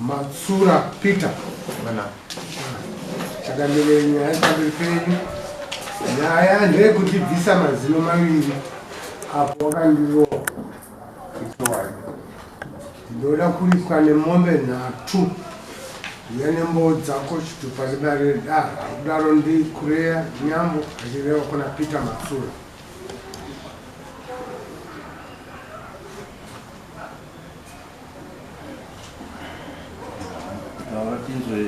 Matsura Peter chakamire nyaya pamberi penyu. Nyaya ndeyekundibvisa mazino maviri apo wakandirova ichowani. Ndinoda kuripwa nemombe nhatu uya nemboo dzako chitupa chedare dara kudaro ndikureya nyambo achireva kuna Peter Matsura. Taura tinzwe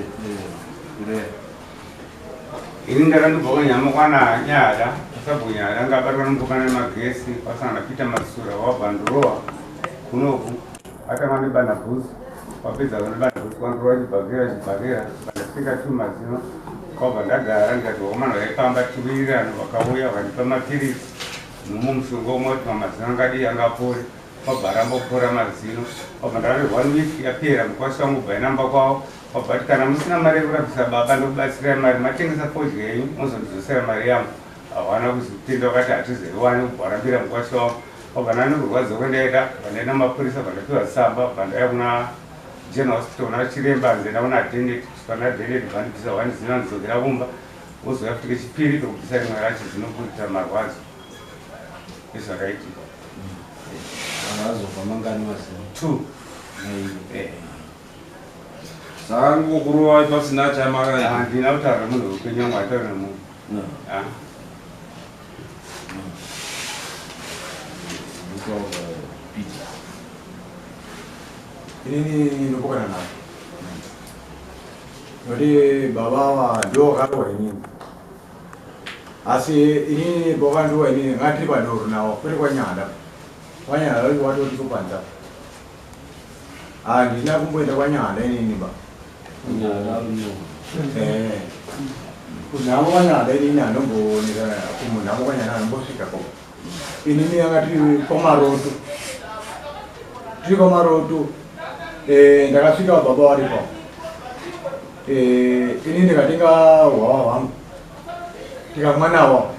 eh, Ini ndakandobva kwanyama kwana Nyada, pasabhuku Nyada ngabatwa nomukana nemagesi kwasangana Peter Masura wabva ndurowa kunoku atanga nebana bhuzi wapedza nebana bhuzi kwandurowa chibhakera chibhakera bandasvika tu mazino kwabva ndagara ndikati vakomana vaipamba tiwirirano vakauya vakandipa mapiritsi nomumwe mushonga umwe kuti mamazino angadii angapore Kwabva rambopora mazino kwabva ndave one week yapera mukwasha wangu bva inamba kwavo kwabva ati kana musina mari yekurapisa baba ndokubatsirai mari matengesa fodya yenyu mozondidzosera mari yangu hawana kuzotenda vakati hatizoiwani kubva warambira mukwasha wangu kwabva ndani kurwadziwa kwendaita bva ndaenda mapurisa bva ndapiwa tsamba bva ndauya kuna general hospital kuna chiremba hanzi enda kuna denet kusvika kuna denet bva ndibvisa one zino andidzokera kumba wozouya futi kechipiri ndokubvisa rimwe racho zino kuita marwadzo Nezvakaitika. Azobva mangani mazino? Two. Eh. Saka ngokurova pasina chamakaita. Handina kutaura munhu wekwenyu wangu ataura nemunhu. No. Ah. Peter. Inini ndinopokana navo. Noti baba ava ndivo vakarohwa inini. Asi inini bokandiwa inini ngatiri padoro nawo kwete kwanyanda. Kwanyanda vacho watoti kupanza. Handina kumboenda kwanyanda inini ba. Eh. Kunhamo kwanyanda inini handombooneka kumunhamo kwanyanda handombosvika ko. Inini yanga tiri kwamaroto. Tiri kwamaroto. Eh ndakasvika baba varipo. Eh inini ndikatenga hwawa hwangu. Tikamwa nawo.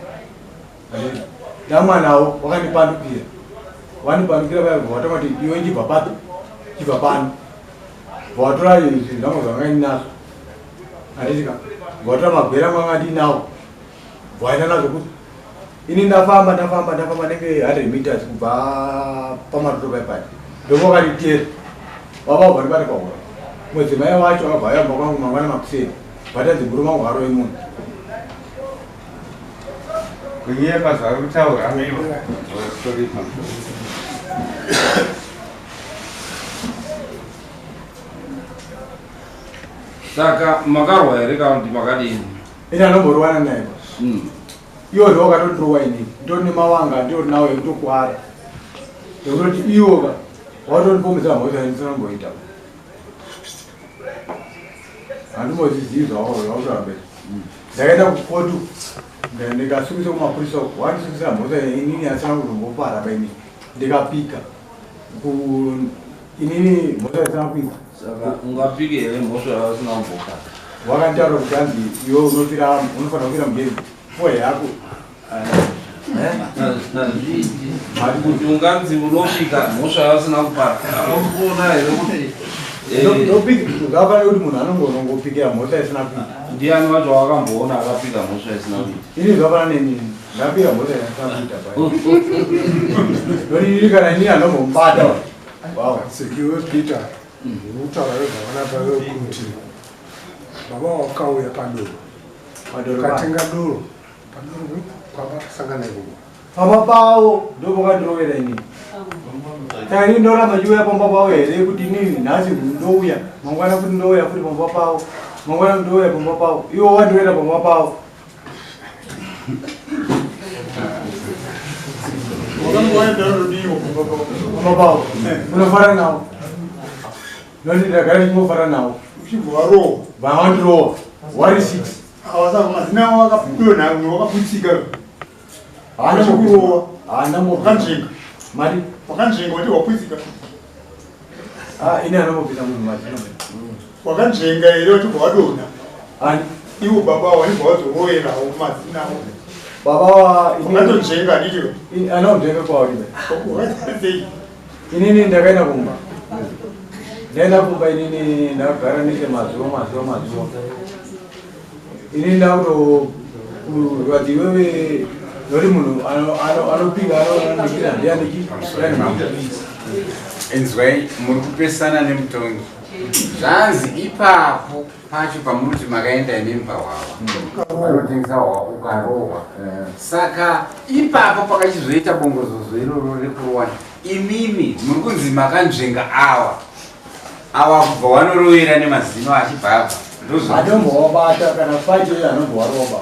Ndamwa nawo wakandipandukira. Wandipandukira vaya watanga kuti iwe ndibva papi? Chibva pano. Watora izvi zvangu zvanga ndinazvo. Handiti ka? Watora magwera angu anga ndinawo. Waenda nazvo kuti ini ndafamba ndafamba ndafamba nenge 100 meters kubva pamatoto paya paya. Ndipo wakanditera. Baba wabva ndibata pahuro. Mudzimai wacho akabva ayamba kwangu mangwana makuseni. Vatanzi murume wangu harovi munhu. Kunyepa zvaari kutaura. Sorry, Saka makarwa here kana kuti makadini? Ini anomborwana naye. Iwo ndiwo wakatotirowa inini. Nditori nemawanga nditori nawo ekutokuwara. Ndekutoti iwo ka watondipomesa mhosva yandisina kumboita. Handimbozizivi zvavo zvakutaura mberi. Ndakaenda kukotu ndikasungisa kumapurisa uko wandisungisa mhosva inini asina kuzombopara pa inini ndikapika inini mhosva isina kuita. Saka ungapike here mhosva yausina kumbopara? Wakanditaura kuti hanzi iwe unofira unofanira kufira mujeri fohe yako. Hazviiti kuti unganzi unopika mhosva yausina kupara. Unoona here kuti Ndopika kuti munhu anongopikira mhosva isina kuita. Ndiani wacho wakamboona akapika mhosva isina kuita? Ini zvakafanana neni ndapika mhosva isina kuita pai. Ndoni kana ini andombombata. Wow. Sekiwe Peter, ndikutaura zvakanaka kuti baba wakauya padoro. Padoro Ukatenga doro. Padoro kwavakasangana ikoko. Pamba pavo ndopakandirovera inini. Saka ini ndoramba ndichiuya pamba pavo here kuti inini nhasi ndouya mangwana kuti ndouya futi pamba pavo mangwana ndouya pamba pavo iwo wandirovera pamba pavo. Pamba pavo unofara navo noti ndagara ndichingofara navo Uchibva warohwa. Vawandirowa wari 6 Awasaka mazina avo akapudona wakaputsika. Haana kurowa. Haana mo Wakanzvenga. Mari Wakanzvenga wati waputsika. Ah ini anongobvisa munhu mazino. Wakanzvenga here wachibva wadonha. Ani Iwo baba wanibva wazoroverao mazina avo. baba wa ini Wakatonzvenga handiti? Ini anonzvenga kwauri. Wakaita sei? Inini ndakaenda kumba. Ndaenda kumba inini ndakagara nechemazuva mazuva mazuva. Ini ndakuto iwewe nori munhu anopika anonikira ndiani. Inzwai, muri kupesana nemutongi. Zvanzi ipapo pacho pamuri kuti makaenda imimi pahwahwa vanotengesa hwahwa ukarohwa, saka ipapo pakachizoita bongozozo iroro rekurowana, imimi muri kunzi makanzvenga awa awa kubva wanorovera nemazino achibva abva ndozvo. Anomboabata kana fight iyoyo, anombowaroba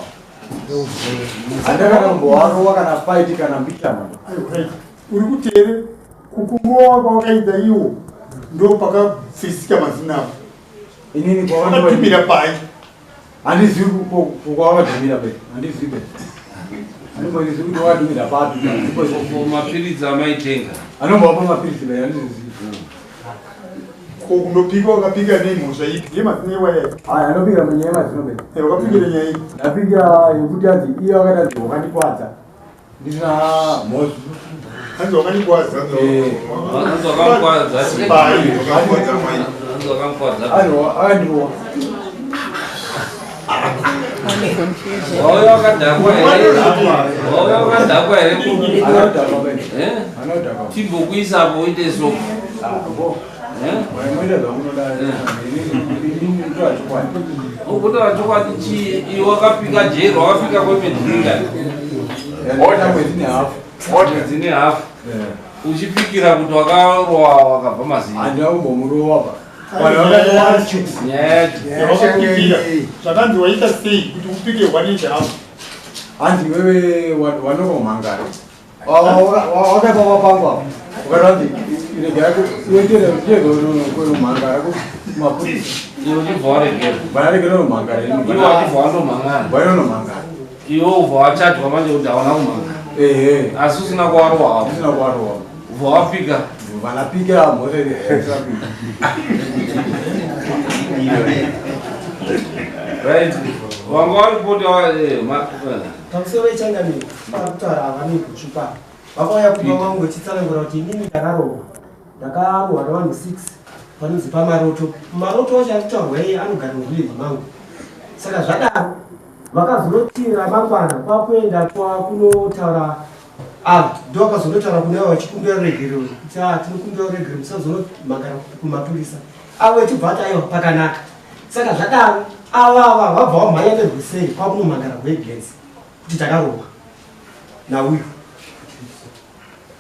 handakana kumbowarowa kana fight kana mbichana. Aiwa, uri kutere kukurowa kwawakaita iwo ndo pakabvisika mazino ako. Inini Wakatumira pai? Handizivi kwawakatumira be, handizivi be, handimbozivi kuti wakatumira papi. Mapiritsi amaitenga? Anombowapa mapiritsi be, handizivi. Ko kundopika wakapika nemhosva ipi yemazino iwaya? Aya anopika munyaya yemazino be. Wakapikira nyaya ipi? Ndapika yekuti anzi iye wakati anzi wakandikwadza ndisina mhosva. Hanzi wakandikwadza? Hanzi wakamukwadza? Pai? Hanzi wakamukwadza? Akandirowa. Wauya wakadhakwa here? Wauya wakadhakwa here? Anodhakwa be. Eh? Anodhakwa. Timbokuisapo uite soko. Moita zvamunoda, inini ndotora chokwadi. Ukutora chokwadi chii? Iwe wakapika jeri, wakapika kwemwedzi mingani? Mwedzi nehafu. Mwedzi nehafu uchipikira kuti wakarowa wakabva mazino? Handina kumbomurowa pa. Vanhu vakati Nyaya yacho. Yawakapikira zvakanzi waita sei kuti upike 1.5? Hanzi wewe wanoromhangara wakaipa mapango apo, ukati hanzi rega iwetereomhangara kumapurisa. Iwe uchibva waregera? Vanaregera nomhangara. Iwe wachibva wandomhangara? Vanonomhangara. Iwe ubva wachajwa manje kuti hauna kumhangara? Ehe. Asi usina kuwarowa? Usina kuwarowa. Ubva wapika? Vanapika mhosva. Right, wanga waripota. Pamusoro wechangamiro, vari kutaura havane gutsvupa. Vakauya kumba kwangu vachitsanangura kuti inini ndakarohwa, ndakarohwa navanhu 6 panonzi paMaroto. Maroto acho ari kutaurwa iye anogara muvillage mangu. Saka zvadaro vakazonotira mangwana kwakuenda kwakunotaura ava, ndo vakazonotaura kune avo vachikumbira ruregerero kuti a tinokumbira ruregerero, musazonomhangara kumapurisa. Avo vachibva vati aiwa, pakanaka. Saka zvadaro avava vabva vamhanya nerweseri kwakunomhangara rweevidence kuti takarohwa nauyu.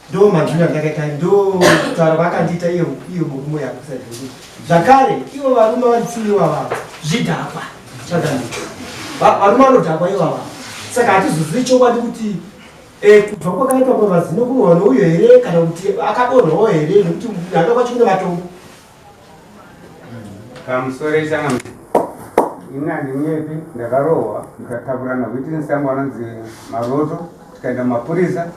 Ndo manzwiro andakaita, ndo kutaura kwaakandiita iyo iyo murume yakusaii. Zvakare ivo varume vari tsuu ivava zvidhakwa chakanaka, varume vanodhakwa ivava. Saka hatizozivi chokwadi kuti kubva kwakaitwa kwemazino kurohwa nouyo here kana kuti akadonhawo here, nekuti nhanga kwacho kune matombo. Pamusoro ichangamiro, ini handinyepi, ndakarohwa ndikatakurana witness yangu anonzi Maroto, tikaenda mumapurisa.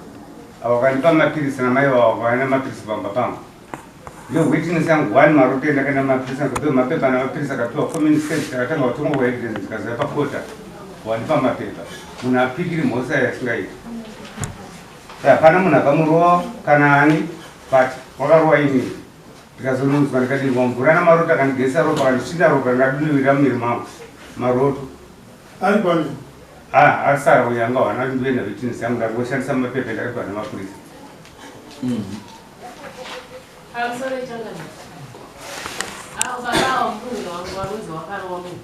Avo vakandipa mapirisi namai vavo vaina mapirisi pamba pangu. Ndo witness yangu one Maroto. Ndakaenda mumapurisa ndikapiwa mapepa namapirisi akapiwa community service. Takatanga kutongwa kuevidence, ndikaziva pakota wandipa mapepa. Munhu apikiri mhosva yasingaiti, hapana munhu akamurova kana ani, but wakarowa inini. Ndikazononzwa ndikadirwa mvura naMaroto, akandigesa ropa, akandisvinda ropa ndikadunuvira mumiri mangu Maroto. Ari pano? Ah, asara uyu anga wana ndoenda witness yangu, ndangoshandisa mapepa ndakapiwa namapurisa. Pamusoro ichangamiro, avo baba avo murume wangu vanonzi wakarowa munhu,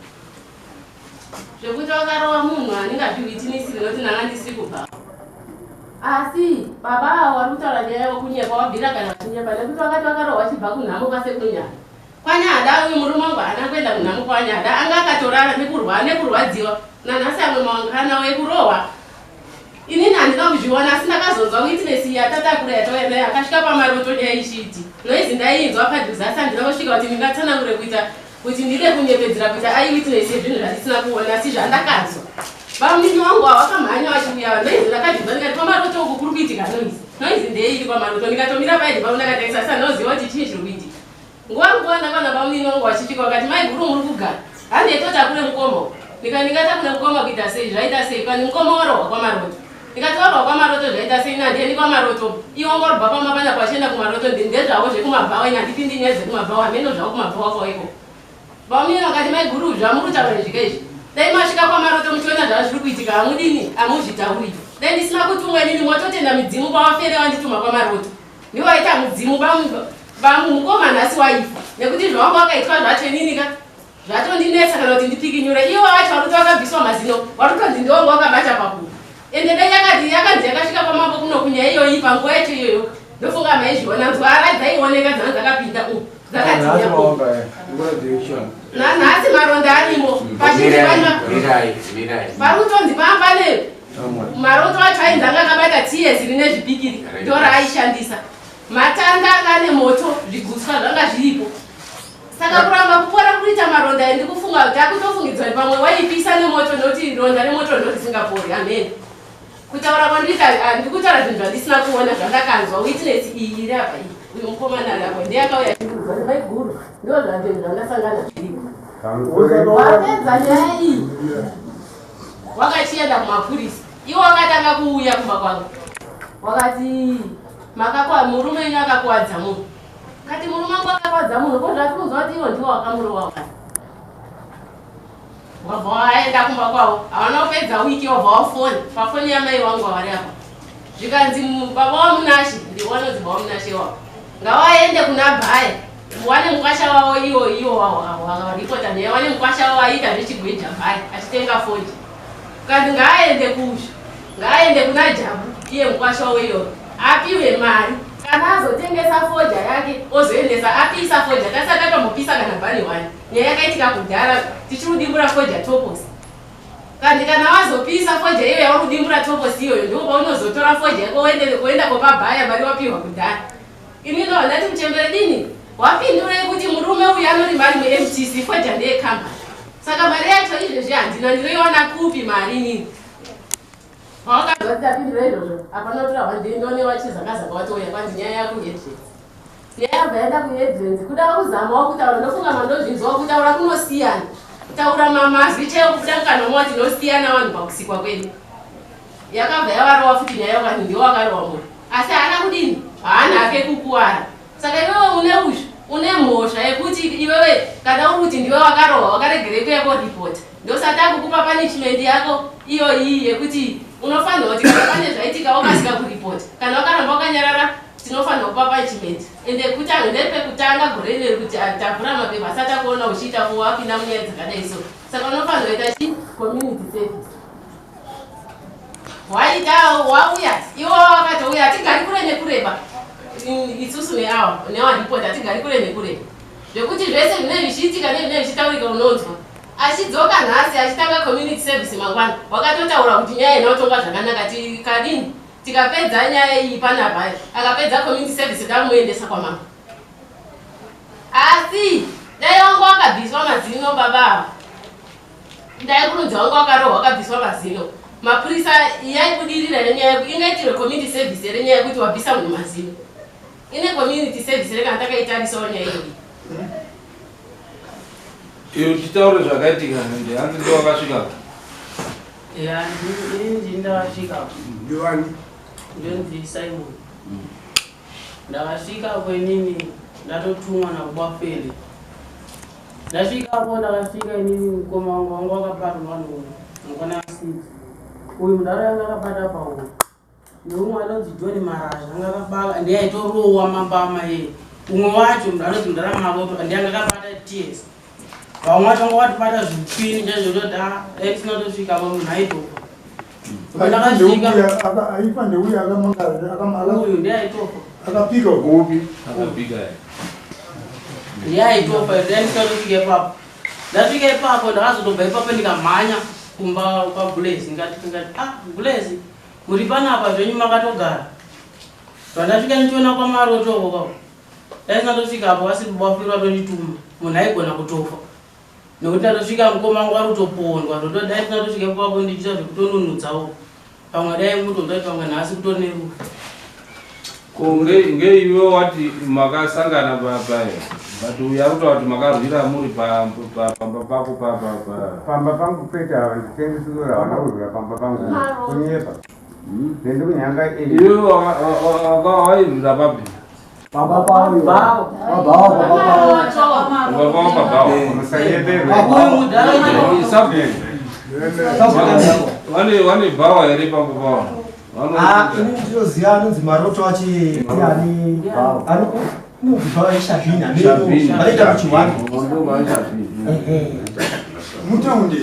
zvekuti wakarowa munhu handingazviwitinisiri nokuti ndanga ndisiri kubva. Asi baba avo vari kutaura nyaya yokunyepa, wabvira kana vachinyepa, nekuti vakati vakarohwa vachibva kunhamo kwaSekunyana kwaNyada. Uyu murume wangu haana kuenda kunhamo kwaNyada, anga akatorara nekurwadziwa. Nanhasi amwe mawanganawo ekurohwa inini handina kuzviona, asi ndakazonzwa witness yatatakura yatauya nayo akasvika paMaroto nyaya ichiti noise ndaiinzwa padhuze, asi handina kusvika kuti ndingatsanangure kuita kuti ndide kunyepedzera kuita eyewitness yezvinhu zvandisina kuona. Asi zvandakanzwa, vamunini wangu ava vakamhanya vachiuya noise ndakazvinzwa, ndikati paMaroto uku kuri kuitika noise, noise ndeiri kwaMaroto. Ndikatomira paidi pavo ndakatarisa, asi handinoziva kuti chii chiri kuitika. Nguva nguva ndakaona vamunini wangu vachisvika, vakati, "Mai guru, muri kugara, handei totakure mukoma." Ndikati, "Ndingatakure mukoma kuita sei? Zvaita sei?" Kani mukoma warohwa kwaMaroto. Ndikati warwa kwamaroto zvaita sei? Nandiendi kwamaroto. Iwe wanga uribva pamba panapa vachienda kumaroto ndezvavo zvekumabhawa ini handipindi nyaya dzekumabhawa hameno zvavo kumabhawa kwavo ikoko. Bamunini vakati maiguru zvamuri kutaura izvi kaizvi dai masvika kwamaroto muchiona zvazviri kuitika hamudini hamuzvitauri. Dai ndisina kutumwa inini mototenda midzimu kwavafere vandituma kwamaroto. Ndivo vaita mudzimu bamukoma nhasi waifa nekuti zvawanga wakaitwa zvacho inini ka zvatondinetsa kana kuti ndipikinyure ivo vacho varikuti vakabviswa mazino varikutonzi ndiwanga wakabata pakuru ende dai yakati yakanzi yakasvika kwamambo kuno kunyaya iyoyi panguva yacho iyoyo ndofunga maizviona nzwara dzaioneka dzanga dzakapinda u dzakatinya nanhasi maronda arimo pazhinji pari kutonzi pambane maroto acho ainzi anga akabata tsiye ziri nezvipikiri ndoraaishandisa matanda anga ane moto zvigutswa zvanga zviripo Saka kuramba kupora kuita maronda aya ndikufunga kuti akutofungidzwa kuti pamwe waipisa nemoto nekuti ronda remoto ndorisingapori amen. Kutaura kwandikuita ah, ndikutaura zvinhu zvandisina kuona zvandakanzwa witness iyi iri apa iyi uyu mukomana ari apa ndiye akauya achindiudza kuti maiguru ndo zvanzvinhu zvandasangana zviripo. Wapedza nyaya iyi wakachienda kumapurisa iwo wakatanga kuuya kumba kwangu wakati makakwa murume wenyu akakuwadza munhu Kati murume wangu akakwadza munhu ko zvatiri kunzwa kuti ivo ndivo vakamurowa wani. Wabva waenda kumba kwavo havana kupedza wiki wabva wafoni pafoni yamai wangu wavari apa zvikanzi baba waMunashe ndiwo vanonzi baba waMunashe iwawo ngavaende kuna Bhaya wane mukwasha wavo iwo iwo waripota nyaya wane mukwasha wavo aiita zvechigweja Bhaya achitenga fodya kanzi ngaaende kuzvi ngaaende kuna Jabu iye mukwasha wavo iyoyo apiwe mari kana azotengesa fodya yake ozoendesa apisa fodya tasati atombopisa kana bhani one nyaya yakaitika kudhara tichiudimbura fodya topos kandi kana wazopisa fodya iyo yauri kudimbura topos iyoyo ndipo paunozotora fodya yako woenda kopabhaya mari wapiwa kudhara ini ndobva ndati muchembere dini wapindurei kuti murume uyu anorima ari mumtc fodya ndeyekambani saka mari yacho izvezvi handina ndinoiwana kupi mari inini Pawakazwa tapindura izvozvo hapana kutora one day ndone wachizakazaka watouya kwanzi nyaya yako headlines. Nyaya yabva yaenda kuheadlines kuda kuzamawo kutaura ndofunga mandozvinzwa kutaura kunosiyana. Kutaura mamazwi chaiwo kubuda mukanwa mwa tinosiyana vanhu pakusikwa kwedu. Yakabva yavarova futi nyaya yakati ndiwo wakarova munhu. Asi haana kudini? Haana hake kukuwara. Saka iwewe une uzhu une mhosva yekuti iwewe kana uri kuti ndiwe wakarohwa wakaregerei kuya koripota ndosati akukupa punishment yako iyo iyi yekuti unofanirwa kuti kana pane zvaitika wokasika kuripota kana wakaramba wakanyarara tinofanirwa kupa punishment ende kutanga ndepekutanga gore rineri kuti ah, tavhura mapepa asati akuona uchiita kuwapinda munyaya dzakadai so saka unofanirwa kuita chi community service waita wauya iwo wakatouya hatigari kure nekureba isusu neawa newaripoti hatigari kure nekureba zvekuti zvese zvinenge zvichiitika nezvinenge zvichitaurika unonzwa achidzoka nhasi achitanga community service mangwana wakatotaura kuti nyaya inotongwa zvakanaka tikadini tikapedza nyaya iyi panapa akapedza community service tamuendesa kwamama asi dai wangu wakabviswa mazino baba ava Ndai kunonzi wanga wakarohwa wakabviswa mazino. Mapurisa yaibudirira here nyaya yekuti ingaitirwe community service here nyaya yekuti wabvisa munhu mazino. Ine community service here kana takaitarisawo nyaya iyoyi. Iyo titaure zvakaitika ndi hanzi ndiwo wakasvika. Ya ini ndini ndakasvika. Ndiwani? Ndonzi Simon. Ndakasvika apo inini ndatotumwa nakuBafele. Ndasvika apo ndakasvika inini mukoma wangu wangu wakabatwa vanhu mukona asiti. Uyu mudaro yanga akabata pauro. Neumwe anonzi John Marasha anga akabaka ndiye aitorowa mambama iye. Umwe wacho munhu anonzi mudara Maroto ndiye anga akabata tears. Vamwe vacho vanga vatobata zvipini chaizvo zvekuti ah dai tisina kutosvika apa munhu aitofa. Aifa ndeuya uyu ndiye aitofa. Akapika upi? Akapika. Ndiye aitofa dai ndisina kutosvika ipapo. Ndasvika ipapo ndakazotobva ipapo ndikamhanya kumba kwaGulezi ndikati ndikati ah Gulezi muri panapa zvenyu makatogara. Pandasvika ndichiona kwaMaroto uko kwako. Dai ndisina apo vasiri baba vatondituma munhu aigona kutofa nekuti ndatosvika mukoma wangu ari kutopondwa zvoto dai ndisina tosvika ipapo ndichiita zvekutonunudzawo pamwe dai mutonzwa kuti pamwe nhasi kutori nerufu. Ko ngeiwe wati makasangana paye but uyu ari kutaura kuti makarwira muri pamba pako pamba pangu kwete ava nditengesi havana kurwira pamba pangu kunyepa. Nendikunyanga Iwe wairwira papi? Baba pavo. Baba pavo. Baba pavo pabhawa. Musanyeperwe. Vane vane bhawa here pamba pavo? Ah, ini ndinoziva anonzi maroto achi ani anonzi bhawa eshabhini Shabini. vanoita kuchiwani. Mutaundi.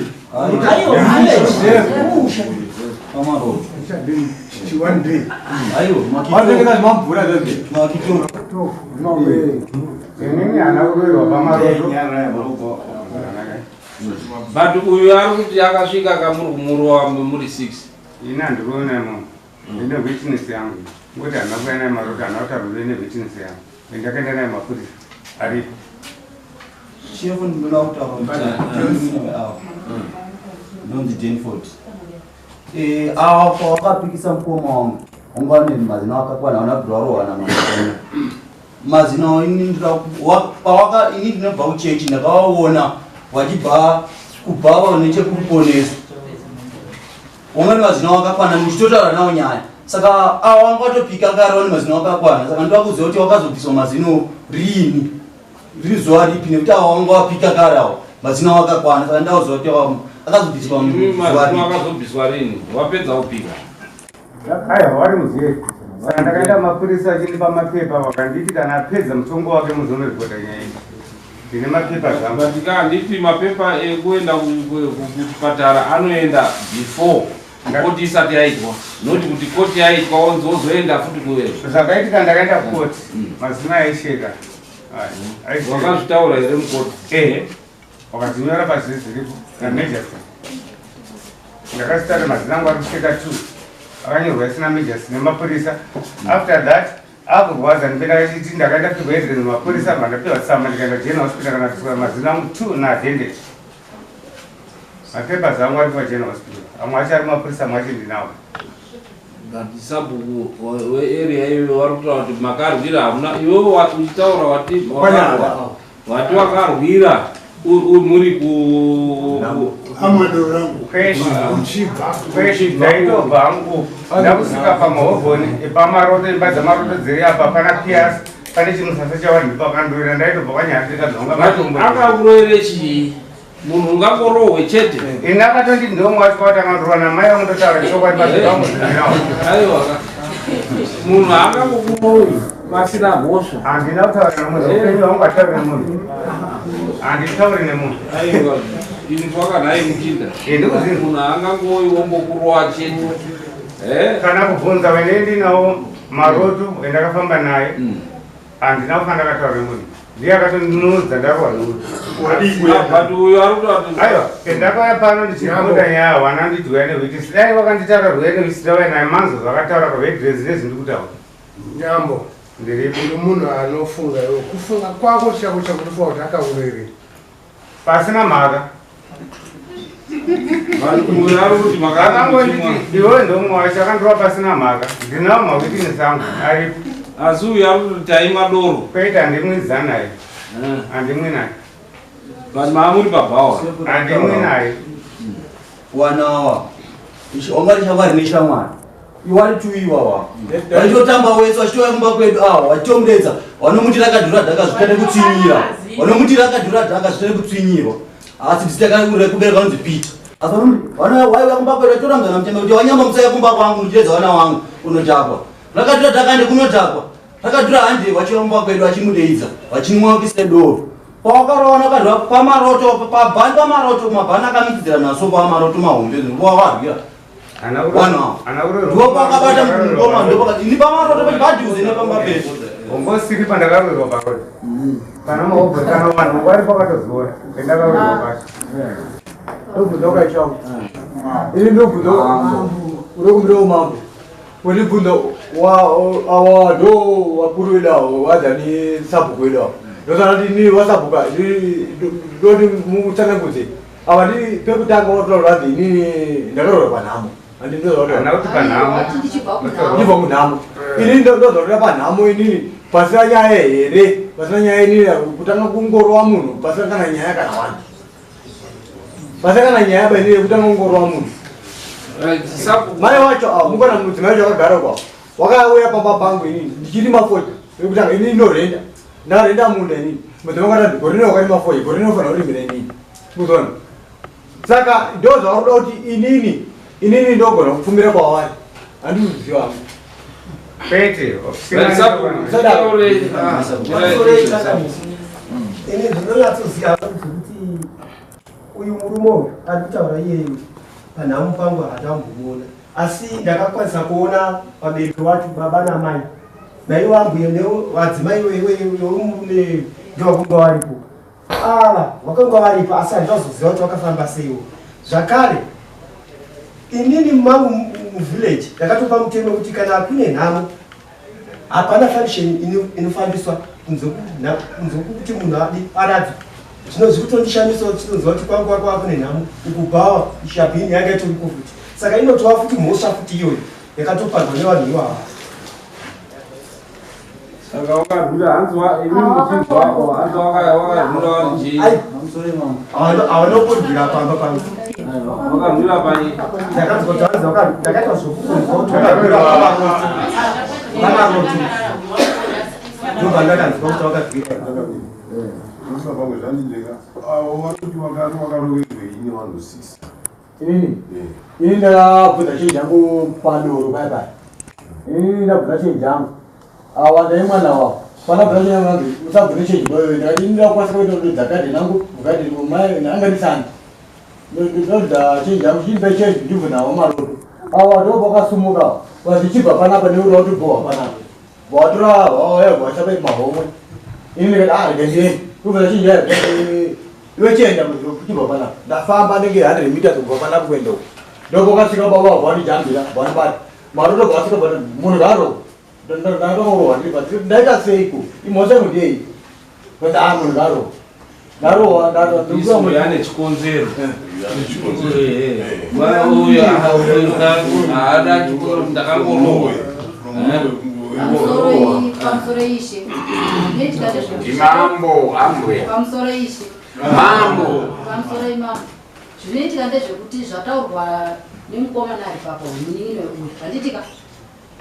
Aiwa, village. Vanotengesa zvimamvura zvezve. Inini hana kurwirwa pamaroto. But uyu ari kuti akasvika kamuri kumurowa muri 6. Ini handikuona munhu. Ndine witness yangu. Ngokuti handina kuuya naye maroto, handina kutaura ndine witness yangu. Ndakaenda naye mapurisa aripo. Shefu ndinoda kutaura avo ndonzi Denford. Awa pawakapikisa mukoma wangu wanga une mazino akakwana hauna kubvira warohwana mazino mazino ini pawaka ini ndinobva kuchechi ndakavaona wachibva kubva nechekuruponeso wanga nemazino akakwana muchitotaura nawo nyaya saka awa wanga watopika kare wane mazino akakwana saka ndoda kuziva kuti wakazobviswa mazino riini riri zuva ripi nekuti awa wanga wapika kare awa mazino akakwana saka ndoda kuziva kuti akazobviswa zuva Mazino ripi. akazobviswa rini? Wapedza kupika. Aiwa, wari mujeri. Saka ndakaenda mapurisa achindipa mapepa vakanditi kana apedza mutongo wake muzonoripota nyaya iyi. Ndine mapepa zvangu. But ka handiti mapepa ekuenda kuchipatara anoenda before koti isati yaitwa, noti kuti koti yaitwa onzi wozoenda futi kuwe. Zvakaitika ndakaenda kukoti, mazino aisheka. Wakazvitaura here mukoti? Ehe, wakadzinyora pasi zviripo namejasta. Ndakazvitaura mazino angu ari kusheka two akanyorwa isina mejasta nemapurisa. After that akurwadza ndipenda kachiti ndakaenda kuedreni mapurisa bva ndapiwa tsamba ndikaenda general hospital kana kuswera mazino angu two naadended. Mapepers angu ari pageneral hospital, amwe acho ari mapurisa, amwe acho ndinawo. But sabhuku wearea iyoyo vari kutaura kuti makarwira hamuna iwewe uchitaura wati wakarwa wati wakarwira muri ku Amado rangu. Kweshi ndaitobva hangu ndakusvika pamahovhoni pamaroto, imba dzamaroto dziri apa pana pias pane chimusasa chavanhu pakandowira ndaitobva kwanyari ndikadzonga matombo. Akakuroere chii? Munhu ungangorohwe chete? Ini akatondi ndomwe wacho kwatanga ndorwa namai vangu ndotaura chokwadi pazvivangu zvinawo. Aiwa, munhu haangangokuroyi pasina mhosva. Handina kutaura nemunhu, upenyu hwangu hatauri nemunhu, handitauri nemunhu. Aiwa, ini twakanhai muchinda, munhu haangangoyi wombokurowa chete. Kana kubvunza wene ndinawo maroto wendakafamba naye, handina kufa ndakataura nemunhu, ndiye akatondinudza ndarwa nemunhu. But uyo ari kutaura Aiwa, ndakauya pano ndichibuda nyaya wana ndidyiwa newitness. Dai wakanditaura rwuya newitness ndauya naye manzo zvakataura pavedrezi nezvindiri kutaura. Nyambo. Ndiripo. Uri munhu anofunga iwe. Kufunga kwako chako chakutofunga kuti akaurere. Pasina mhaka. Uyo ari kuti Akangonditi iwewe ndomwe wacho akandorwa pasina mhaka. Ndinawo mawitness angu aripo. Asi uyo ari kuti taimwa doro. Kwete, handimwidzani naye. Handimwi naye. But maamuri pabhawa. Handimwi naye. Wanawa wanga shamwari neshamwari iwari tu iwawa vachitotamba wese vachitouya kumba kwedu awa vachitomudedza vanomuti rakadhura dhaka zvitane kutsvinyira vanomuti rakadhura dhaka zvitane kutsvinyirwa asi tisitakaurira kubereka vanonzi Peter asi vanomuti waiuya kumba kwedu vachitorambana muchembe kuti wanyamba musauya kumba kwangu muchiredza vana wangu unodhakwa rakadhura dhaka hande kunodhakwa rakadhura hande vachiuya kumba kwedu vachimudeidza vachimwa kuise doro pawakarowana kadhura pamaroto pabhani pamaroto mabhani akamikidzira naso pamaroto mahombe wawarwira wana ndipo pakabata mukoma ndipo ini pamaroto padhuze nepamba pedu. Ongosiri pandakarwirwa parodi. Kana mahovhoni kana vanhu vari pakatoziona pendakarohwa pacho. Ndobvunza ukaichangu ini ndobvunza unokumbira umambo undibvunza awa ndo vakuru vedu avo vadzani sabhuku vedu avo ndosana kuti ini wasabhuka ndoti mutsanangudze ava ndi pekutanga watotaura vanzi inini ndakarohwa panhamo. Hana kuti panhamo. Ndibva kunhamo ini ndozvakuita panhamo inini pasina nyaya here? Pasina nyaya inini kutanga kungorova munhu pasina kana nyaya kana wani pasina kana nyaya ba inini kutanga kungorova munhu. Mai wacho ava mukona mudzimai wacho akagara kwavo wakauya pamba pangu inini ndichirima fodya yekutanga inini ndorenda ndarenda munda inini mudzimai wakati gore rino wakarima fodya gore rino unofanira kurimira inini muzoona saka ndo zvauri kuda kuti inini inini ndogona kupfumira kwavari handikuziva hangu. Kwete. Ini ndinonyatsoziva kuti uyu murume uyu ari kutaura iyeyu panhamo pangu hatambomuona, asi ndakakwanisa kuona vabereki wacho baba namai naivo ambuya nevadzimai wemurume ndovakanga varipo. Ava vakanga varipo, asi handichazoziva kuti vakafamba seiwo. Zvakare inini mangu muvillage ndakatopa mutemo wekuti kana kune nhamo hapana function inofambiswa kunze kwekuti munhu adi aradzwe. Zvino zviri kutondishamisa kuti tinonzwa kuti kwangu kwakava kune nhamo ukubhawa shabhini yanga itoriko futi, saka inotova futi mhosva futi iyoyo yakatoparwa nevanhu ivava. Saka wakarwira hanzi imi muchinzwa hanzi wakarwira vari chii? Havanokurwira pamba pangu. Wakarwira pai? Ndakanzwa kuti hanzi ndakaita zvokukunzwa kuti wakarwira pamaroto, pamaroto ndobva ndakanzwa kuti wakarwira. Pamwe zvandinzveka avo vari kuti wakaroverwei nevanhu 6? Inini ndakabvunza chinji changu padoro paya paya. Inini ndabvunza chinji changu awa ndai mwana wavo pandabvunza chinji changu anzi usabvunze chinji kwayoyo. Ndakati ini ndakukwanisa kuita kudodza gadheni angu mugadheni mai anga ndisandi ndodza chinji changu chimbe chinji ndibvunawo maroto awa ndo pakasumuka vazichibva panapa nekuda kuti bhowa panapa vatora vauya vachape mahomwe. Ini ndikati ah, rega ndiende kubvunza chinji yayo iwe chienda kuchibva panapa. Ndafamba ndenge 100 meters kubva panapa kuenda uko ndopakasvika baba vanijambira vanibata maroto vasvika but munhu ngaro ndakangorohwa ndiri pasi. Ndaita seiko? Imhosva yangu ndiyei? Kuti ah, munhu ngaro ndarohwa. Isu yane chikonzero. Mwana uyu haana chikonzero, ndakangorohwa. Pamusoro ishe. Ndimambo ambuya. Pamusoro ishe. Mambo. Pamusoro imambo. Zvinoitika ndezvekuti zvataurwa nemukomana ari papo, munin'ina uyu, handitika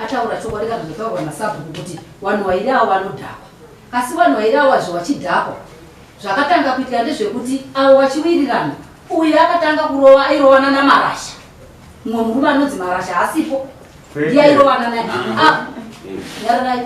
ataura chokwadi kana zvataurwa nasabhuku kuti vanhu vairi avo vanodhakwa, asi vanhu vairi avo vazvo vachidhakwa, zvakatanga kuitika ndezvekuti avo vachiwirirana, uyu akatanga kurova airovana naMarasha, mumwe murume anonzi Marasha asipo, ndiye airovana naye. Ah, nyararai.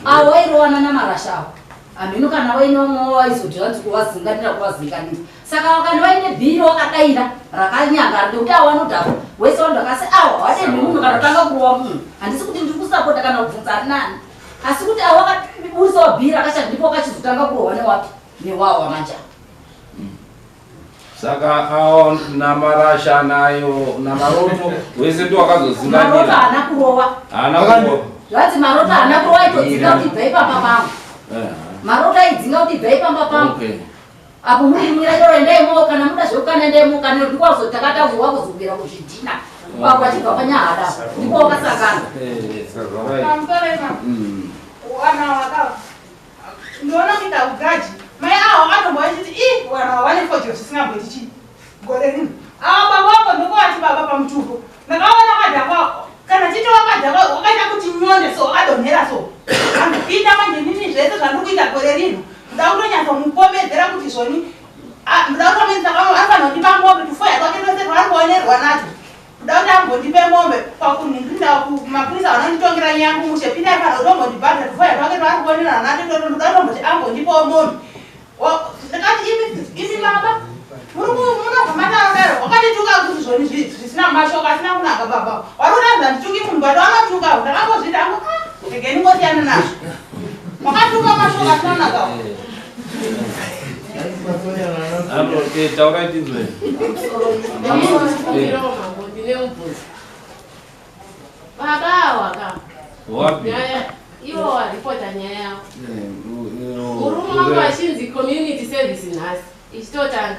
Avo airovana naMarasha avo hameno kana vaine vamwe vaizoti vanzi kuvazinganira kuvazinganira, saka kana vaine bhiri wakadaira rakanyangara nekuti avo vanodhakwa wese vanhu vakasi awa hawadenhi munhu kana kutanga kurova munhu. Handisi kuti ndiri kusapota kana kubvunza ari nani, asi kuti avo vakaburisawo bhiri rakashata ndipo wakachizotanga kurohwa newapi newawo wamanja. Saka awo naMarasha nayo naMaroto wese ndo Maroto wakazozinganira? Haana kurova. Haana kurova. Zvanzi Maroto haana kurova, aitodzinga kuti ibvai pamba pangu. Maroto aidzinga kuti ibvai pamba pangu. Apo muri mwira doro endaimo kana muda zvekukana endaimo kana ndikwazo takataurwa kuzogera kuzvidhina apo vachibva panyahada ndipo wakasangana. Pamusoro ipapo, wana waka ndinoona kuita ugaji mai awo atombo achiti i wana wawane fodyo zvisingamboiti chii gore rino awa baba wako ndokuwati baba pamutupo ndakaona wakadhakwa kana chiti wakadhakwa wakaita kuti nyonde so wakadonhera so andipinda manje nini zvese zvandiri kuita gore rino ndoda kutonyatsomukomedzera kuti zvoni ndoda kutomuendesa anofanira kundipa mombe tufoya twake twese twaari kuonerwa nacho ndoda kuti ambondipe mombe pakunhingirinda kumapurisa vanonditongera nyaya kumushe pinda aifanira kutombondibhadhara tufoya twake twaari kuonerwa nacho toto ndoda kutomboti ambondipawo mombe. Ndakati imi baba muri munobva mataura wakandituka kuti zvoni zvisina mashoko asina kunaka baba wari kuratidza ndituki munhu but wanotuka ndakangozvita angu regeni ngosiyana nazvo wakatuka mashoko asina kunaka. Taurai tinzwe. Ndine mubvunzo. Baba awa ka Wapi? Nyaya iwo waripota nyaya yavo, murume wangu achinzi community service nhasi ichitotanga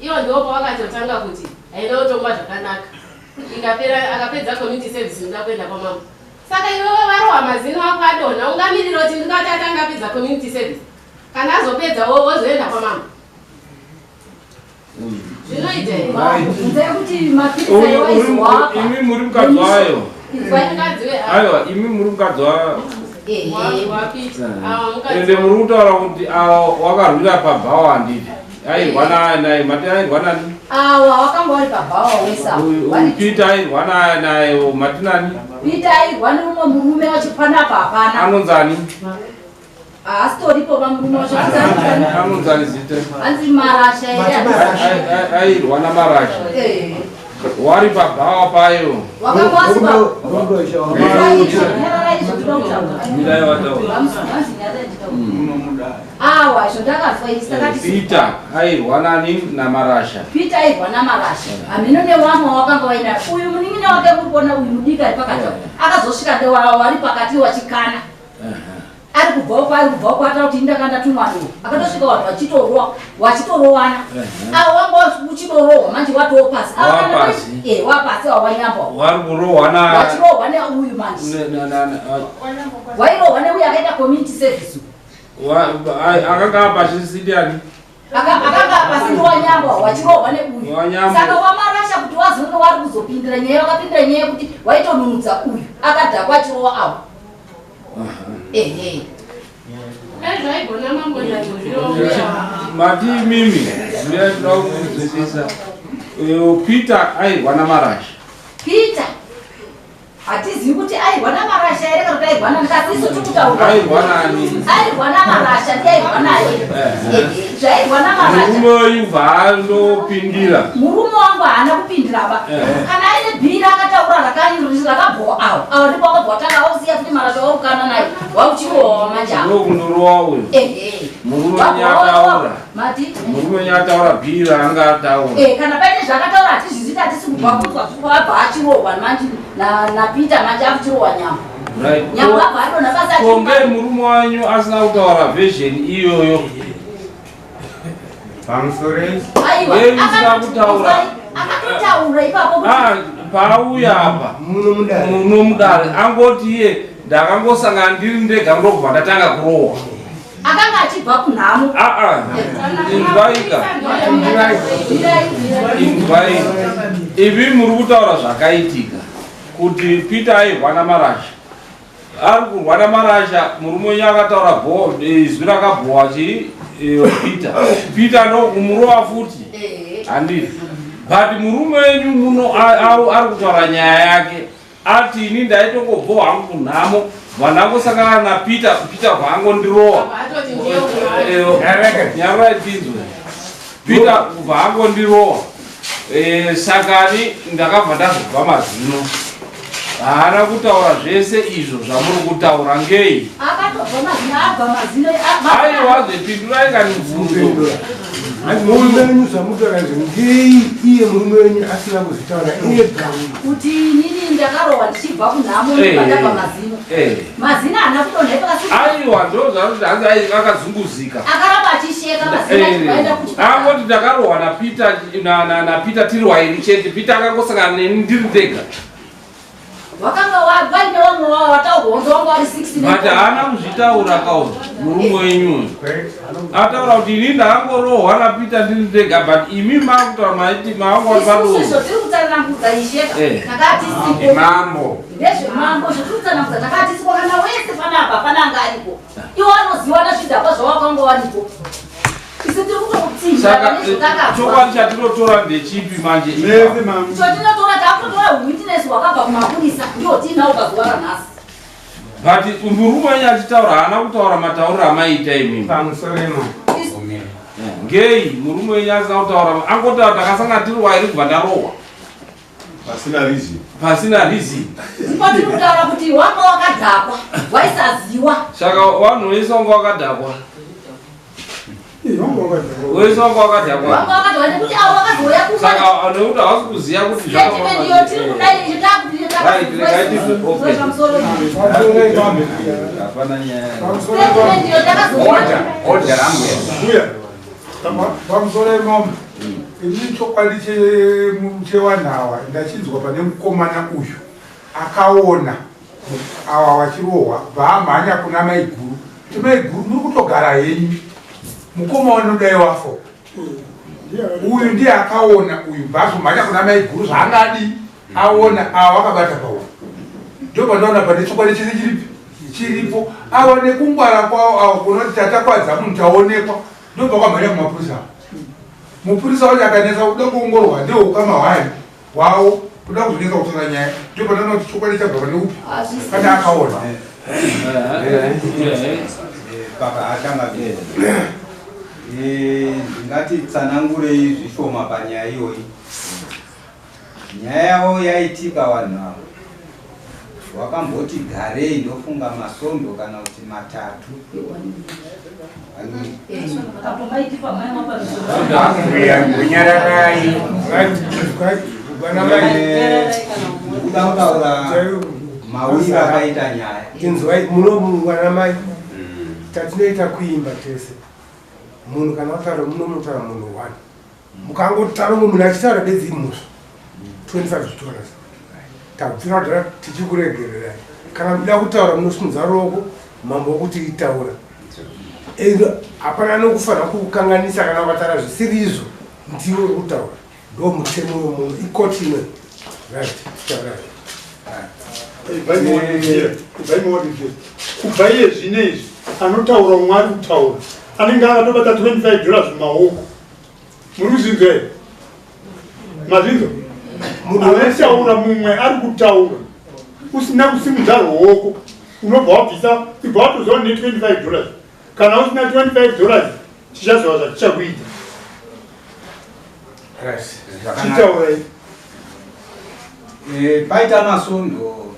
iwo ndipo pavakatotanga kuti haina kutongwa zvakanaka ikapera akapedza community service ndoda kuenda kwamambo. Saka iwewe varohwa mazino ako adonha ungamirira kuti ndingati atanga apedza community service kana azopedza wozoenda kwamambo zvinoita here? Ndezvemambo kuti mapirisa Uyu- uri- iwaizowapa imi muri mukadzi wayo Inzwai. Aiwa, imi muri mukadzi wayo. Ehe. Ende muri kutaura kuti awa wakarwira pabhawa, handiti? Airwa naye naye, mati airwa nani? Awa wakanga wari pabhawa wesa. Uyu Peter airwa naye naye, mati nani? Peter airwa neumwe murume wacho panapa hapana. Anonzani? Haasitoripo pamurume wacho. Anonzani zita? Hanzi Marasha here? Airwa naMarasha. Eh. Wari pabhawa payo. Wakanga wasipa. Nyararai izvo toda kutaura. Mirai wataura. Hanzi nyararai nditaura. Awa izvo ndakazwa isi takati Peter airwa nani? NaMarasha. Peter airwa naMarasha. Hameno newamwe wakanga wainayo. Uyu munin'ina wake muri kuona uyu mudiki ari pakati apo. Akazosvika wari pakati wachikana. Ari kubva uko, ari kubva uko, ataura kuti ndakanga ndatumwa doro. Akatosvika vanhu vachitorowa, vachitorowana. Avo wanga uchitorohwa manje watoo pasi. Avo kana Wapasi. Eh, wapasi wawanyamba. Wari kurohwa na Wachirohwa neuyu manje. Wairohwa neuyu akaita community service. Akanga apachisitiani? Akanga pasi ndiwanyamba wachirohwa neuyu. Wanyamba. Saka waMarasha kuti wazonge wari kuzopindira nyaya, wakapindira nyaya yekuti waitonunudza uyu akadhakwa achirohwa avo. Ehe. Zvaigona mambo. Mati mimi ndinoda kunzwisisa. Peter airwa naMarasha. Peter hatizivi kuti airwa naMarasha here kana kuti airwa nani, kasi isu tiri kutaura Airwa nani? Airwa naMarasha, ndiye airwa naye. Ehe, zvairwa naMarasha. Murume uyu bvaandopindira. Murume wangu haana kupindira ba. Kana aine bhiri akataura rakabhowa awo awo, ndipo wakabva watanga wausiya kuti Marasha waukana naye wauchirowa manje awo. Ndokunorowa uyu. Ehe. Murume wenyu ataura. Mati? Murume wenyu ataura bhiri raanga ataura. Eh, kana paine zvakataura hatizvizivi, hatisi kubva kunzwa abva achirohwa manje naPeter manje akuchirohwa nyama. Nyama abva adonha basi. Konge murume wanyu asina kutaura version iyoyo? Pamusorei. Aiwa. Yei musina kutaura. Akatotaura ipapo kuti Ah, paauya apa muno mudare angoti iye ndakangosangana ndiri ndega ndokubva ndatanga kurohwa. Akanga achibva kunhamo. Aa, inzwaika, inzwai, ivi muri kutaura zvakaitika kuti Peter airwa naMarasha, ari kurwa naMarasha, murume wenyu akataura izwi rakabhowa chii, Peter, Peter ndokumurova futi, handiti? But murume wenyu muno ari kutaura nyaya yake, ati ini ndaitongobvo hangu kunhamo, vandangosangana naPeter, Peter bvaangondirowa. Nyarai tinzwe. Peter kubva angondirowa, sakani ndakabva ndazobva mazino. Haana kutaura zvese izvo zvamuri kutaura, ngei? Akatobva mazino, abva mazino. Aiwa, zvepindurai kani mubvunzo. Murume wenyu zvamutaura izvo, ngei iye murume wenyu asina kuzvitaura ega? Kuti inini ndakarohwa ndichibva kunhamo, ndibva ndabva mazino. Mazino haana kudonha ipakasi. Aiwa, ndo zvakuti hanzi akazunguzika. Akaramba achisheka mazino achibvaenda kuchipatara. Angoti ndakarohwa naPeter naPeter tiri wairi chete, Peter akangosangana neni ndiri ndega. Wakanga vaine vamwe wavo vataurwa kunzi wanga vari 6. But haana kuzvitaura kauri murume wenyu uyu. Ataura kuti ini ndakangorohwa naPeter ndiri ndega, but imi makutaura maiti maanga vari Isusu padoro. izvo tiri kutsanangudza isheka. Takatisipo. Mambo. Ndezvemambo zvotiri kutsanangudza, takatisipo kana wese panapa pana anga aripo. Iwo anoziva nazvidhakwa zvawakanga waripo. Isu tiri kutokutsinhira Saka pane zvatakazwa. chokwadi chatinotora ndechipi manje? Chotinotora, takutotora witness hwakabva kumapurisa, ndiwo tiinawo pazuva ranhasi. But murume wenyu achitaura haana kutaura matauriro amaita imimi. Pamusorema. Ngei murume wenyu asina kutaura? Angotaura takasangana tiri wairi kubva ndarohwa. Pasina reason. Pasina reason. Ndipo tiri kutaura kuti wanga wakadhakwa, waisaziwa. Saka vanhu vese vanga wakadhakwa, wese wanga wakadhakwa. Wanga wakadhakwa nekuti avo vakazouya kuma. Saka nekuti havasi kuziva kuti Statement iyo tiri kudai. Right, regai okay. Pamusoro. Hapana nyaya. Statement iyo takazoona. Order rambuya. Uya, pamusoro imombe, ini chokwadi chewanhawa ndachinzwa pane mukomana uyu akaona awa wachirohwa, bvaamhanya kuna maiguru kuti, "Maiguru, muri kutogara henyu, mukoma wanodai wafo." Uyu ndiye akaona uyu bvazomhanya kuna maiguru zvaangadi aona awa akabata pauro. Ndopanoona pane chokwadi chese chiripi chiripo. Awa nekungwara kwawo awa kunoti tatakwadza munhu taonekwa ndobva kwamhanya kumapurisa awo. Mupurisa wacho akanetsa kuda kuongororwa ndeukama hwani hwawo kuda kuzonetsa kutora nyaya ndopanoona kuti chokwadi chabva pane upi pane akaona. Paka atanga ndingati tsanangurei zvishoma panyaya iyoyi. Nyaya yavo yaitika vanhu ava wakamboti garei ndofunga masondo kana kuti matatu. Nyararai. Ndikuda kutaura mawiro akaita nyaya. Inzwai muno mai tatinoita kuimba tese. Munhu kana wataura muno munotaura munhu one. Mukangotaura mumwe munhu achitaura bedzi imhosva. 25 dollars. Tabvira kudhara tichikuregererai. Kana muda kutaura munosimudza ruoko mambo wokuti itaura. Hapana anokufanira kukukanganisa kana ukataura zvisiri izvo ndiwe uri kutaura. Ndo mutemo wemunhu ikoti imwe. Right, taurai. Kubva iye zvino izvi anotaura umwe ari kutaura anenge akatobata 25 dollars mumaoko. Muri kuzvinzwa here? Mazvinzwa? Munhu anotaura mumwe ari kutaura usina kusimudza ruoko unobva wabvisa ibva watoziva ne 25 dollars. Kana usina 25 dollars tichazova zvatichakuita. Chitaurai. Paita masondo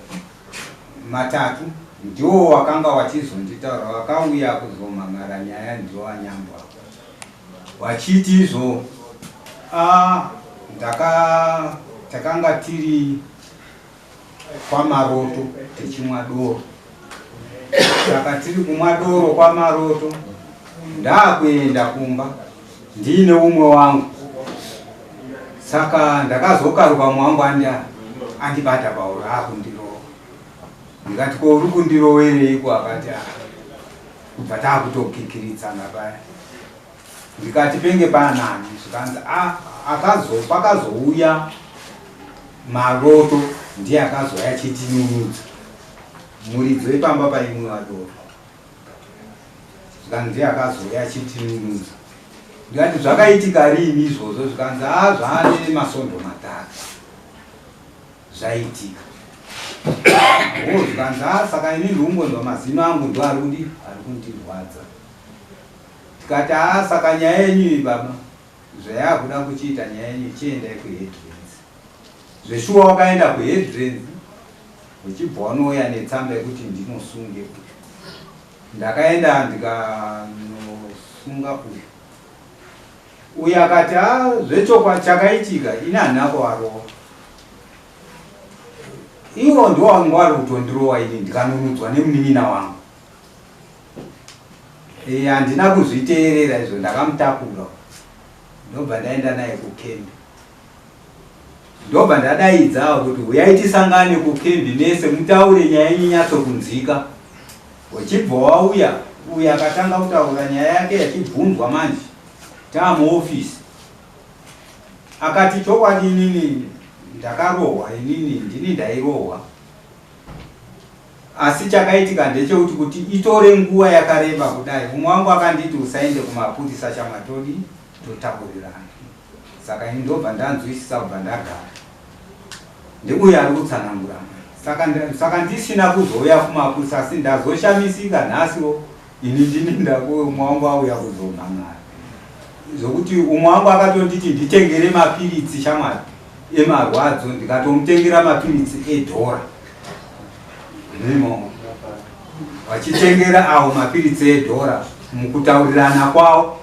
matatu ndiwo wakanga wachizonditaura wakauya kuzomhan'ara nyaya ndiwo anyambwa wachiti izvo takanga tiri kwamaroto tichimwa doro. Saka tiri kumwa doro kwamaroto ndakuenda kumba ndiine umwe wangu. Saka ndakazokaruka umwe wangu andibata pauro akundirova. Ndikati ko uri kundirowereiko? Akati kubva takutokikiritsana paya. Ndikati penge panani? Zvikanzi pakazouya maroto ndiye akazouya achitinunudza muridzo ipamba paimwiwa doro. Zvikanzi ndiye akazouya achitinunudza. Ndikati zvakaitika rini izvozvo? Zvikanzi zvaane masondo matatu zvaitika. Zvikanzi saka ini ndirikungonzwa mazino angu ndo ari kundirwadza. Tikati saka nyaya yenyu iyi baba zvayakuda kuchiita nyaya yenyu chiendai kuHeadlands. Zveshuwa wakaenda kuHeadlands uchibva wanouya netsamba yekuti ndinosunge uyu. Ndakaenda ndikanosunga uyu. Uyu akati zvechokwadi chakaitika ini handina kuvarova. Iwo ndiwo wanga wari kutondirowa ini ndikanunudzwa nemunin'ina wangu. Handina kuzviteerera izvo, ndakamutakura ndobva ndaenda naye kukembi. Ndobva ndadaidza kuti huyai tisangane kukembi mese mutaure nyaya yenyu inyatsokunzwika. Uchibva wauya uyu akatanga kutaura nyaya yake yachibvunzwa manje taamuofisi. Akati chokwadi inini ndakarohwa, inini ndini ndairohwa. Asi chakaitika ndechekuti kuti itore nguva yakareba kudai umwe wangu akanditi usaende kumapurisa chamatodi totaurirana. Saka ini ndobva ndanzwisisa kubva ndagara. Ndeuyo ari kutsanangura. Saka ndisina kuzouya kumapurisa asi ndazoshamisika nhasiwo ini ndini ndakuwe umwe wangu auya kuzomhan'ara. Zvokuti umwe wangu akatonditi nditengere mapiritsi shamwari emarwadzo ndikatomutengera mapiritsi edhora. Ndimo vachitengera awo mapiritsi edhora mukutaurirana kwavo.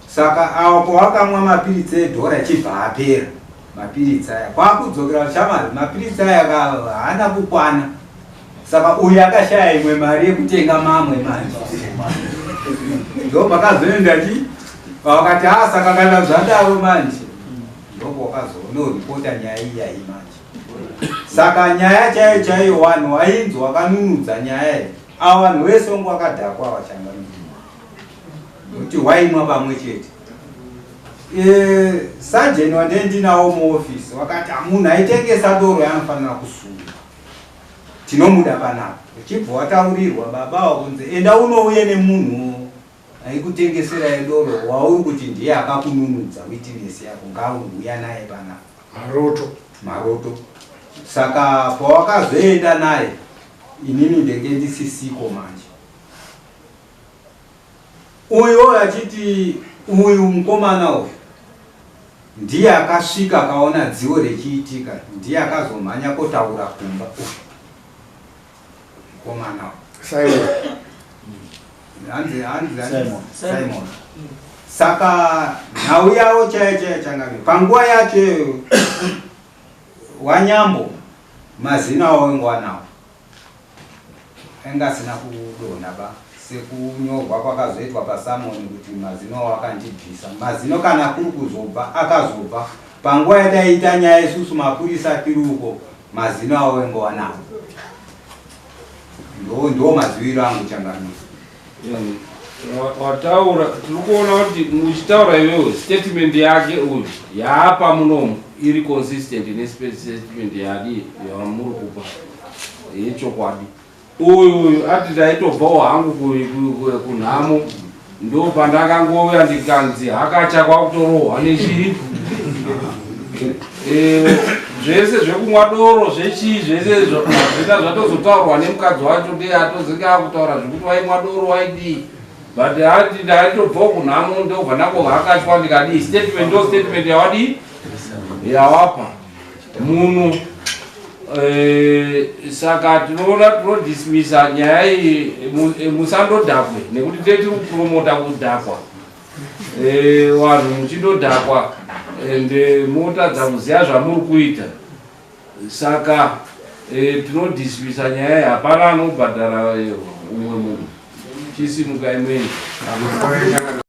Saka awo pawakamwa mapiritsi edhora achibva apera mapiritsi aya kwakudzokera shamwari mapiritsi aya haana kukwana. Saka uyu akashaya imwe mari yekutenga mamwe manje. Ndo pakazoenda chi vakati saka kana zvadaro manje ndipo wakazonoripota nyaya iya iyi manje. Saka nyaya chaiyo chaiyo vanhu vainzi wakanunudza nyaya iyi. Ava vanhu vese vangu vakadhakwa vachangamira. Kuti waimwa pamwe chete. E, sajeni wandee ndinawo muofisi wakati munhu aitengesa doro anofanira kusungwa. Tinomuda panapa. Uchibva wataurirwa baba wakunzi enda unouye nemunhu aikutengeserai doro wauri kuti ndiye akakununudza witness yako ngauya naye panapa. Maroto. Maroto. Saka pawakazoenda naye inini ndenge ndisisiko manje. Uyo achiti uyu mukomana uyu ndiye akasvika akaona dziwo rechiitika ndiye akazomhanya kotaura kumba uyu mukomana uyu. Simon. Hanzi hanzi hanzi Simon. Simon. Saka nhau yavo chaiyo chaiyo changamire panguva yacho iyoyo wanyambo mazino awo wengwanawo ainge asina kudonha ba sekunyorwa kwakazoitwa pasamoni kuti mazino awo akandibvisa mazino kana kuri kuzobva akazobva panguva yataiita nyaya isusu mapurisa tiri uko mazino awo engowanawo ndo ndo maziviro angu changamire. Wataura tiri kuona kuti muchitaura iwewe statement yake uyu yaapa munomu iri consistent nestatement yadi yamuri kupa yechokwadi. Uyu uyu ati ndaitobvawo hangu kunhamo ndo pandakangouya ndikanzi hakacha kwakutorohwa nechii zvese zvekumwa doro zvechii zvese zvina zvatozotaurwa nemukadzi wacho ndiye atozenge akutaura zvekuti waimwa doro waidii but hati ndaitobvawo kunhamo ndobva ndangohakachwa ndikadii statement ndo statement yawadii yawapa munhu saka tinoona tinodismisa nyaya iyi musandodhakwe nekuti tee tiri kupromota kudhakwa vanhu muchindodhakwa ende motadza kuziva zvamuri kuita saka tinodismisa nyaya iyi hapana anobhadhara umwe munhu chisimuka imweni.